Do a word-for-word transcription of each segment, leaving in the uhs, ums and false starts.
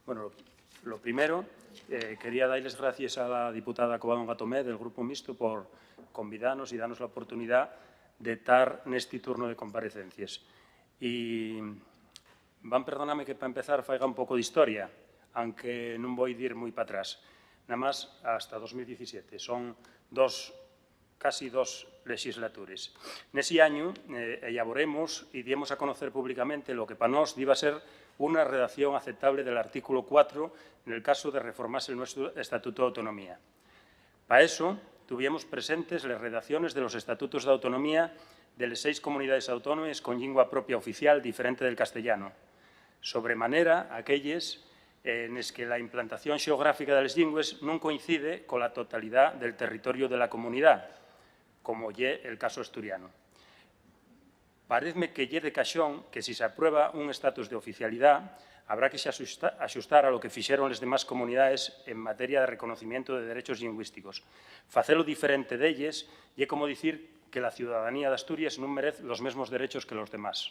Bueno, lo, lo primero, eh, quería dar les gracies a la diputada Covadonga Tomé del Grupo Mixto por convidanos y danos la oportunidá de tar nesti turno de comparecencias. Y van perdoname que, pa empezar, faiga un poco d'historia, anque nun voi dir mui pa atrás, namás hasta dos mil diecisiete. Son dos, casi dos lexislatures. Nesi añu, eh, elaboremos y diemos a conocer públicamente lo que pa nós diba ser una redacción aceptable del artículo cuatro nel caso de reformase el nuestru Estatutu d'Autonomía. Pa eso, tuviemos presentes les redacciones de los estatutos d'autonomía de les seis comunidaes autónomes con llingua propia oficial diferente del castellano, sobre manera aquelles, eh, nes que la implantación xeográfica de les llingües nun coincide cola totalidá del territoriu de la comunidá, como ye el caso asturianu. Paezme que ye de caxón que, si s'aprueba un estatus d'oficialidá, habrá que xaxusta-, axustar a lo que fixeron les demás comunidaes en materia de reconocimientu de derechos llingüísticos. Facelo diferente d'elles ye como dicir que la ciudadanía d'Asturies nun merez los mesmos derechos que los demás.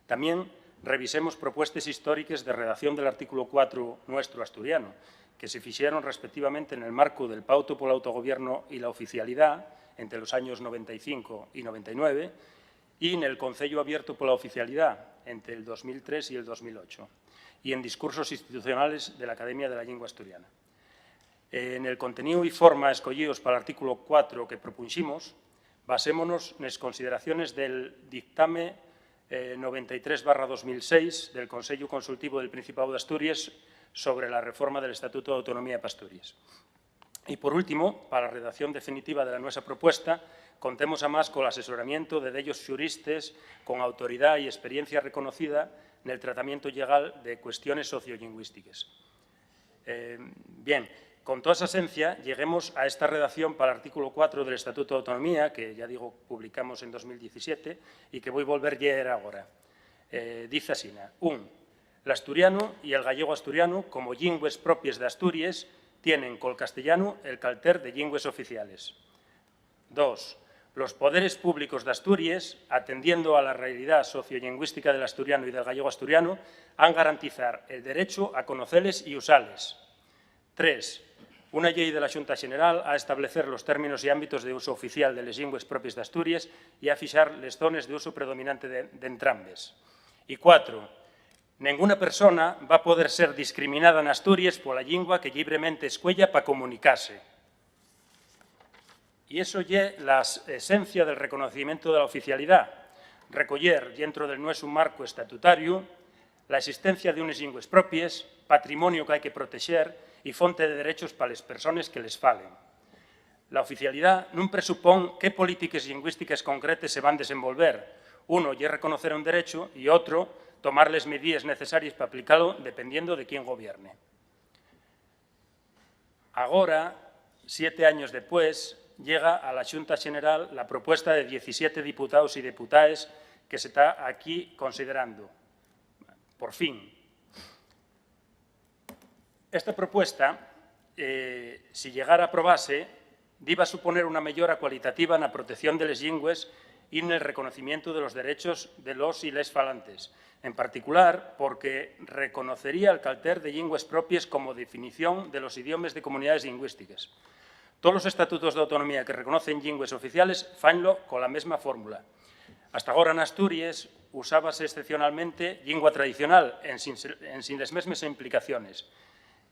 Tamién revisemos propuestes históriques de redacción del artículo cuatro nuestru asturianu, que se fixeron respectivamente nel marcu del Pauto pol Autogobiernu y la Oficialidá ente los años noventa y cinco y noventa y nueve, y nel Conceyu Abiertu pola Oficialidá ente el dos mil tres y el dos mil ocho, y en discursos institucionales de l'Academia de la Llingua Asturiana. Eh, nel conteníu y forma escoyíos pal artículo cuatro que propunximos, basémonos nes consideraciones del dictame, eh, noventa y tres barra dos mil seis del Consellu Consultivo del Principáu d'Asturies sobre la reforma del Estatutu d'Autonomía p'Asturies. Y, por último, pa la redacción definitiva de la nuesa propuesta, contemos amás col asesoramientu de dellos xuristes con autoridá y esperiencia reconocida nel tratamientu llegal de cuestiones sociollingüístiques. Eh, bien, con toda esa esencia, lleguemos a esta redacción pal artículo cuatro del Estatutu d'Autonomía, que, ya digo, publicamos en dos mil diecisiete y que voi volver lleer agora. Eh, diz asina: un, l'asturianu y el gallego-asturianu, como llingües propies d'Asturies, tienen col castellanu el calter de llingües oficiales. Dos, los poderes públicos d'Asturies, atendiendo a la realidá sociollingüística del asturianu y del gallego-asturianu, han garantizar el derechu a conoceles y usales. Tres, una llei de la Xunta Xeneral ha establecer los términos y ámbitos de uso oficial de les llingües propies d'Asturies y ha fixar les zones d'usu predominante de, d'entrambes. Y cuatro, nenguna persona va poder ser discriminada n'Asturies pola llingua que llibremente escueya pa comunicase. Y eso ye la s-, esencia del reconocimientu de la oficialidá, recoyer, dientro del nuesu marcu estatutariu, la esistencia d'unes llingües propies, patrimoniu qu'hai que protexer y fonte de derechos pa les persones que les falen. La oficialidá nun presupón qué polítiques llingüístiques concretes se van desenvolver. Uno ye reconocer un derechu y otro, tomar les midíes necesaries p'aplicalo, dependiendo de quién gobierne. Agora, siete años depués, llega a la Xunta Xeneral la propuesta de diecisiete diputaos y diputaes que se ta aquí considerando. Por fin. Esta propuesta, eh, si llegara a aprobase, diba suponer una meyora cualitativa na protección de les llingües y nel reconocimientu de los derechos de los y les falantes, en particular porque reconocería el calter de llingües propies como definición de los idiomes de comunidaes llingüístiques. Tolos estatutos d'autonomía que reconocen llingües oficiales fáenlo cola mesma fórmula. Hasta agora n'Asturies usábase excepcionalmente llingua tradicional, ensin, ensin les mesmes implicaciones.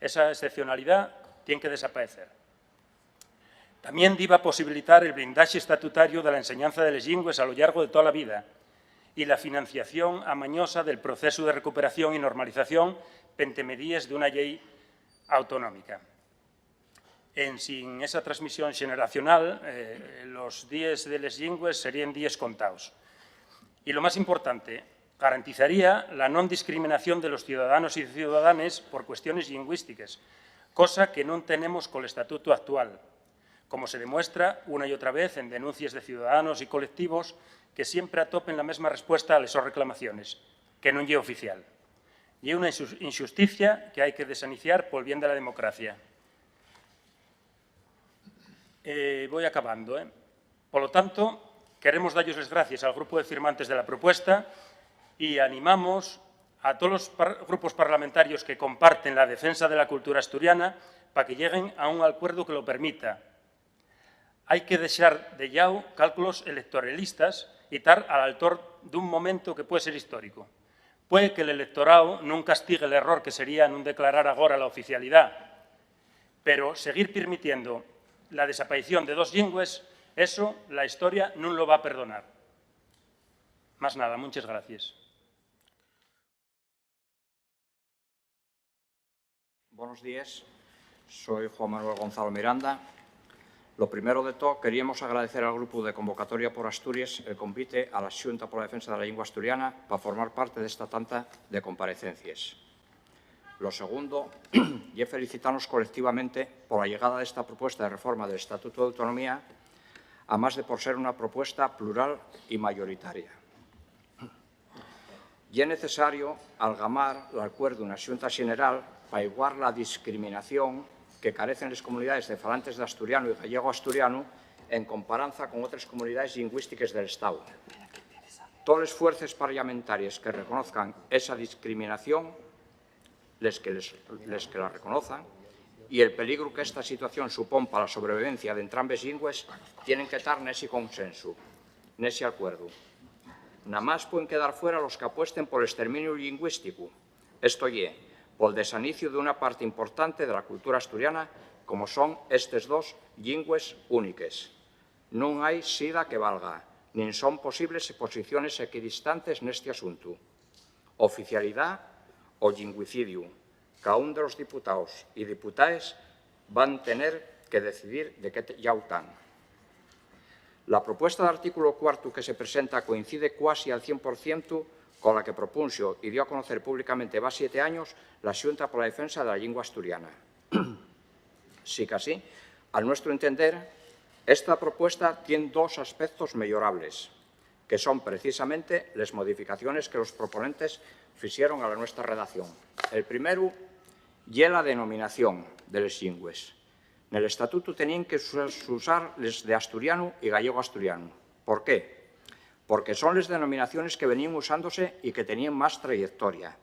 Esa excepcionalidá tien que desapaecer. Tamién diba posibilitar el blindaxe estatutariu de la enseñanza de les llingües a lo llargo de toda la vida y la financiación amañosa del procesu de recuperación y normalización pente midíes d'una llei autonómica. Ensin esa transmisión xeneracional, eh, los díes de les llingües seríen díes contaos. Y lo más importante, garantizaría la non discriminación de los ciudadanos y ciudadanes por cuestiones llingüístiques, cosa que nun tenemos col estatutu actual, como se demuestra una y otra vez en denuncies de ciudadanos y colectivos que siempre atopen la mesma respuesta a les sos reclamaciones, que nun ye oficial. Ye una inxus-, inxusticia que hai que desaniciar pol bien de la democracia. Eh, voi acabando, eh. Polo tanto, queremos dallos les gracies al grupu de firmantes de la propuesta y animamos a tolos par-, grupos parlamentarios que comparten la defensa de la cultura asturiana pa que lleguen a un alcuerdu que lo permita. Hai que dexar de llau cálculos electoralistas y tar al altor d'un momento que puede ser histórico. Puede que l'electorao nun castigue l'error que sería nun declarar agora la oficialidá, pero seguir permitiendo la desaparición de dos llingües, eso la historia nun lo va perdonar. Más nada, munches gracies. Bonos díes, soy Juan Manuel Gonzalo Miranda. Lo primero de todo, queríamos agradecer al Grupo de Convocatoria por Asturias el convite a la Xunta por la Defensa de la Lengua Asturiana para formar parte de esta tanda de comparecencias. Lo segundo, ye felicitarnos colectivamente por la llegada de esta propuesta de reforma del Estatuto de Autonomía, a más de por ser una propuesta plural y mayoritaria. Ye necesario algamar l'alcuerdu na Xunta Xeneral pa iguar la discriminación que carecen les comunidaes de falantes d'asturianu y gallego-asturianu en comparanza con otres comunidaes llingüístiques del Estáu. Toles fuerces parlamentaries que reconozan esa discriminación, les que, les, les que la reconozan, y el peligru qu'esta situación supón pa la sobrevivencia d'entrambes llingües tienen que tar nesi consensu, nesi alcuerdu. Namás puen quedar fuera los qu'apuesten pol esterminiu llingüísticu, esto ye, pol desaniciu d'una parte importante de la cultura asturiana como son estes dos llingües úniques. Nun hai sida que valga, nin son posibles posiciones equidistantes nesti asuntu. Oficialidá o llingüicidiu, caún de los diputaos y diputaes van tener que decidir de qué llau tán. La propuesta d'artículu cuartu que se presenta coincide cuasi al cien por cientu cola que propunxo y dio a conocer públicamente va siete años la Xunta pola Defensa de la Llingua Asturiana. Sicasí, al nuestro entender, esta propuesta tien dos aspectos meyorables, que son precisamente les modificaciones que los proponentes fixeron a la nuestra redacción. El primeru ye la denominación de les llingües. Nel estatutu teníen que su-, susar les de asturianu y gallego-asturianu. ¿Por qué? Porque son les denominaciones que veníen usándose y que teníen más trayectoria,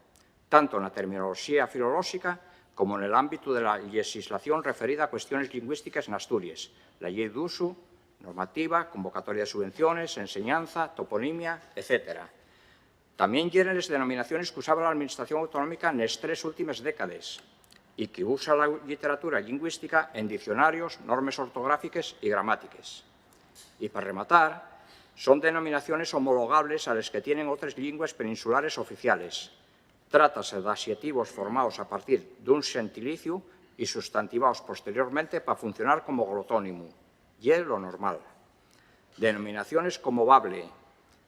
tanto na terminoloxía filolóxica como nel ámbitu de la llexislación referida a cuestiones llingüístiques n'Asturies, la Llei d'Usu, normativa, convocatoria de subvenciones, enseñanza, toponimia, etcétera. Tamién yeren les denominaciones qu'usaba l'Administración Autonómica nes tres últimes décades y que usa la lliteratura llingüística en dicionarios, normes ortográfiques y gramátiques. Y, pa rematar, son denominaciones homologables a les que tienen otres llingües peninsulares oficiales. Trátase d'axetivos formaos a partir d'un xentiliciu y sustantivaos posteriormente pa funcionar como glotónimu. Ye lo normal. Denominaciones como bable,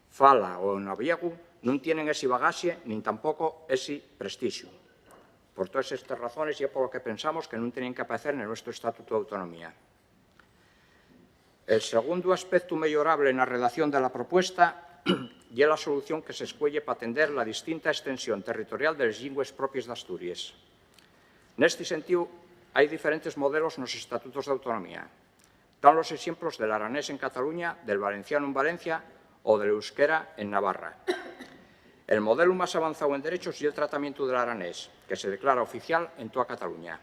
fala o enaviegu nun tienen esi bagaxe nin tampoco esi prestixu. Por toes estes razones ye polo que pensamos que nun teníen qu'apaecer nel nuestro Estatutu d'Autonomía. El segundu aspectu meyorable na redacción de la propuesta ye la solución que s'escueye p'atender la distinta estensión territorial de les llingües propies d'Asturies. Nesti sentíu, hai diferentes modelos nos estatutos d'autonomía. Tán los exemplos del aranés en Cataluña, del valencianu en Valencia o del euskera en Navarra. El modelu más avanzáu en derechos ye'l tratamientu del aranés, que se declara oficial en toa Cataluña.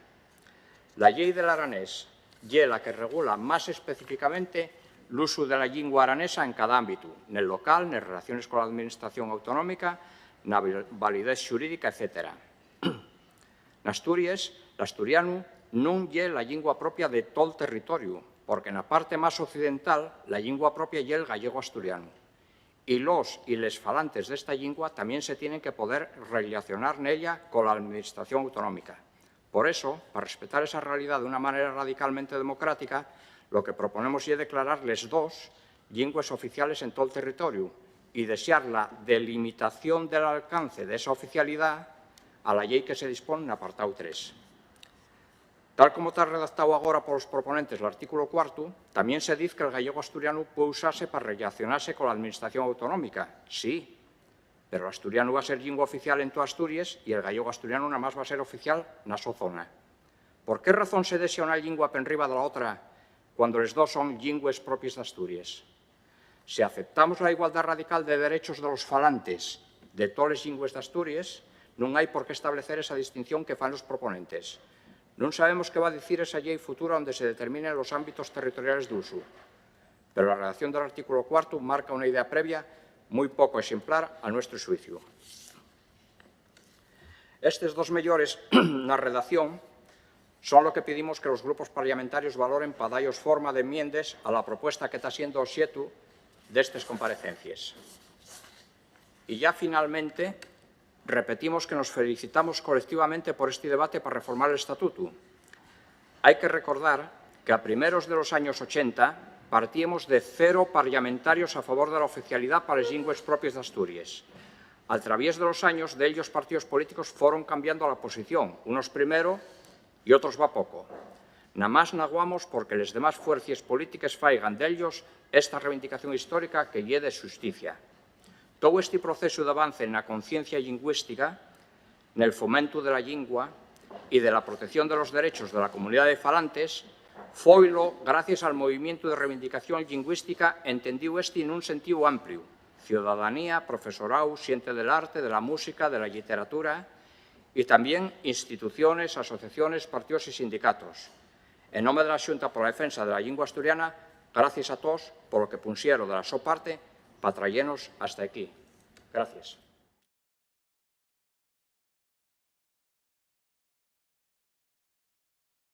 La Llei del aranés ye la que regula más específicamente l'usu de la llingua aranesa en cada ámbitu, nel local, nes relaciones cola Administración Autonómica, na val-, validez xurídica, etcétera. N'Asturies, l'asturianu nun ye la llingua propia de tol territoriu, porque na parte más occidental la llingua propia ye'l gallego-asturianu. Y los y les falantes d'esta llingua tamién se tienen que poder rellacionar nella cola Administración Autonómica. Por eso, pa respetar esa realidá d'una manera radicalmente democrática, lo que proponemos ye declarar les dos llingües oficiales en tol territoriu y dexar la delimitación del alcance d'esa oficialidá a la llei que se dispón n'apartáu tres. Tal como ta redactáu agora polos proponentes l'artículu cuartu, tamién se diz que'l gallego-asturianu pue usase pa rellacionase cola Administración Autonómica, sí, pero l'asturianu va ser llingua oficial en toa Asturies y el gallego-asturianu namás va ser oficial na so zona. ¿Por qué razón se dexa una llingua penriba de la otra cuando les dos son llingües propies d'Asturies? Si aceptamos la igualdá radical de derechos de los falantes de toles llingües d'Asturies, nun hai por qué establecer esa distinción que fan los proponentes. Nun sabemos qué va dicir esa llei futura onde se determinen los ámbitos territoriales d'usu, pero la redacción del artículo cuartu marca una idea previa mui poco exemplar, a nuestru xuiciu. Estes dos mellores na redacción son lo que pidimos que los grupos parlamentarios valoren pa dallos forma d'enmiendes a la propuesta que ta siendo oxetu d'estes comparecencias. Y ya finalmente, repetimos que nos felicitamos colectivamente por este debate pa reformar l'estatutu. Hai que recordar que a primeros de los años ochenta partíemos de cero parlamentarios a favor de la oficialidá pa les llingües propies d'Asturies. Al traviés de los años, dellos partidos políticos foron cambiando la posición, unos primero y otros va poco. Namás naguamos porque les demás fuercies polítiques faigan dellos esta reivindicación histórica que ye de xusticia. Tou esti procesu d'avance na conciencia llingüística, nel fomentu de la llingua y de la protección de los derechos de la comunidá de falantes, foilo gracies al movimientu de reivindicación llingüística entendíu esti nun sentíu ampliu: ciudadanía, profesoráu, xente del arte, de la música, de la lliteratura y tamién instituciones, asociaciones, partíos y sindicatos. En nome de la Xunta pola Defensa de la Llingua Asturiana, gracies a toos polo que punxeron de la so parte pa trayenos hasta equí. Gracies.